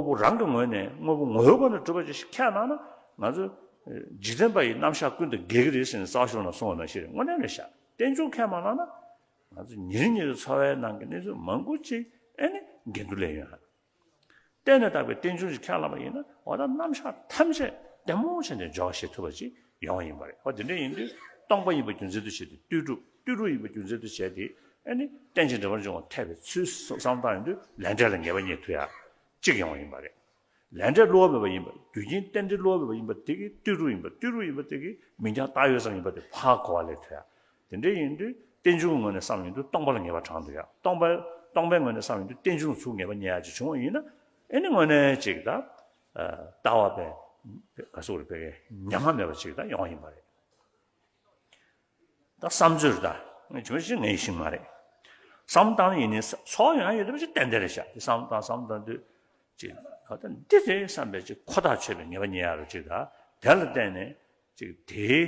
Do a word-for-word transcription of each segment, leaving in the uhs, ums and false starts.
དངོས་པོ་རང་གི་ངོས་ནས་དངོས་པོ་ངོ་བོའི་སྒོ་ནས་གྲུབ་པ་ཅིག་ཁས་བླངས་ན། ང་ཚོ་འཇིག་རྟེན་པ་ཡི་རྣམ་གཞག་ཀུན་ཏུ་འགལ་གྱི་རེད་ཟེར་ནས་རྩ་བ་ཤོར་ན་གསུང་བ་ནང་བཞིན་རེད། དངོས་གནས་རེད་ཤག་རྟེན་འབྱུང་ཁས་མ་བླངས་ན། ང་ཚོ་ཉིན་རེ་ཉིན་རེ་འཚོ་བའི་ནང་གི་གནས་ཚུལ་མང་པོ་ཅིག་ཨེ་ནི་འགལ་འདུ་སླེབས་ཡོང་། གཏན་ནས་དག་པའི་རྟེན་འབྱུང་ཞིག་ཁས་བླངས་པ་ཡིན་ན། འོ་ད་རྣམ་གཞག་ཐམས་ཅད་བདེ་མོ་བྱས་ནས་འཇོག་ཤེས་ཐུབ་པ་ཅིག་ཡོང་བ་ཡིན་པ་རེད། འོ་དེ་འདྲ་ཡིན་དུས་སྟོང་པ་ཡིན་པ་རྒྱུ་མཚན་དུ་བྱས་ཏེ་ལྟོས་གྲུབ། ལྟོས་གྲུབ་ཡིན་པ་རྒྱུ་མཚན་དུ་བྱས་ཏེ་ཨེ་ནི་རྟེན་ཅིང་འབྲེལ་བར་འབྱུང་བ་འཐད་པའི་ཚུལ་བསམ་བློ་བཏང་ཡོང་དུས་ལས་འབྲས་ལ་ངེས་པ་རྙེད་ཐུབ་ཡ་གཅིག་ཡོང་བ་ཡིན་པ་རེད། ལས་འབྲས་བསླུ་བ་མེད་པ་ཡིན་པ། རྒྱུ་རྐྱེན་རྟེན་འབྲེལ་བསླུ་བ་མེད་པ་ཡིན་པ་དེ་གིས་ལྟོས་གྲུབ་ཡིན་པ། ལྟོས་གྲུབ་ཡིན་པ་དེ་གིས་མིང་རྐྱང་བཏགས་ཡོད་ཙམ་ཡིན་པ་དེ་ཕར་གོ་བ་སླེབས་ཐུབ་ཡ། དེ་འདྲ་ཡིན་དུས་རྟེན་འབྱུང་གི་ངོས་ནས་བསམ་ཡོང་དུས་སྟོང་པ་ལ་ངེས་པ་དྲངས་འདུག་ཡ། སྟོང་པ། སྟོང་པའི་ངོས་ནས་བསམ་ཡོང་དུས་རྟེན་འབྱུང་ཚུར་ངེས་པ་རྙེད་ཡ་ཅིག་བྱུང་བ་ཡིན་ན། ཨེ་ནི་དངོས་གནས་ཅིག་ད་ལྟ་བ་པའི་ག་ཟེར་དགོས་རེད། ཉམ་ང་མེད་པ་ཅིག་ད་ཡོང་བ་ཡིན་པ་རེད། ད་བསམ་ཚུལ་ད་ངས་ཇི་མ་ཇི་བཞིན་ངས་ཤེས་མ་རེད། བསམ་བློ་བཏང་ཡིན་ནའི་ཚོར་ཡོང་ཡ་ཡོད་པ་ཅིག་ཏན་ཏན་རེད་ཤག་དེ་བསམ་བློ་བཏང་། བསམ་བློ་བཏང་དུས་ཅིག་ཨ་ད་འདི་རེད་བསམ་པའི་ཅིག་ཁོ་ཐག་ཆོད་པའི་ངེས་པ་རྙེད་ཡ་རུ་ཅིག་ད་དེ་ལ་བརྟེན་ནས་ཅིག་དེའི་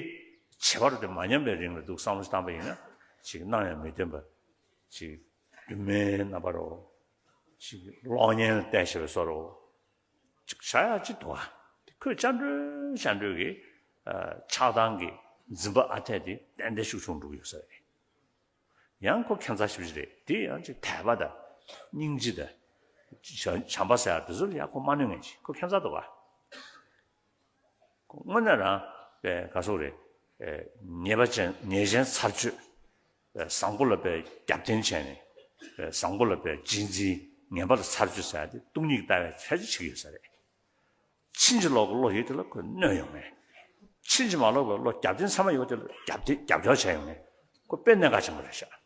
བྱེད་པ་རུ་དེ་མ་ཉམས་པའི་རིང་ལ་འདུག་བསམ་བློ་བཏང་པ་ཡིན་ན། ཅིག་སྣང་ཡང་མི་བསྟན་པ། ཅིག་སྒྱུ་མའི་རྣམ་པ་རུ། ཅིག་གློག་བརྙན་ལ་བལྟས་བཞག་པའི་བཟོ་འདྲ། ཅིག་བྱ་ཡག་ཅིག་འདུག་ཨ། དེ་ཁོས་སྐྱབས་འགྲོའི་སྐྱབས་འགྲོའི་གི་ཨ་ཆགས་སྡང་གི་འཛིན་པ་ཨ་འཐས་དེ་ཏན་ཏན་ཤུགས་ཆུང་འགྲོ་གི་ཡོད་ས་རེད། ཡང་ཁོ་ཁྱད་མཚར་ཞེ་པོ་ཅིག་རེད། དེ་ཡང་ཅིག་དད་པ་དང་སྙིང་རྗེ་དང་བྱམས་པ་ཟེར་ཡག་དེ་ཚོ་ལ་ཡང་ཁོ་མ་གནོད་མཁན་ཅིག་ཁོ་ཁྱད་མཚར་འདུག་ཨ། དངོས་གནས་རང་པའི་ག་ཟེར་དགོས་རེད། ཉེས་པ་ཅན་ཉེས་ཅན་ཚར་གཅོད། བཟང་པོ་ལ་པའི་རྒྱབ་རྟེན་བྱས་ནས། བཟང་པོ་ལ་པའི་རྗེས་འཛིན། ངན་པ་ལ་ཚར་གཅོད་ཟེར་ཡ་དེ་སྟོང་ཉིད་ལྟ་བའི་ཚད་གཅིག་བྱེད་ཀྱི་ཡོད་ས་རེད། ཕྱིན་ཅི་ལོག་གི་བློ་ཡོད་དེ་ལ་ཁོས་གནོད་ཡོང་ངེས། ཕྱིན་ཅི་མ་ལོག་པའི་བློ་རྒྱབ་རྟེན་ཚང་མ་ཡོད་དེ་ལ་རྒྱབ་རྟེན་རྒྱབ་སྐྱོར་བྱས་ཡོང་ངེས། ཁོ་དཔེ་གནད་འགག་ཆེན་པོ་རེད་ཤག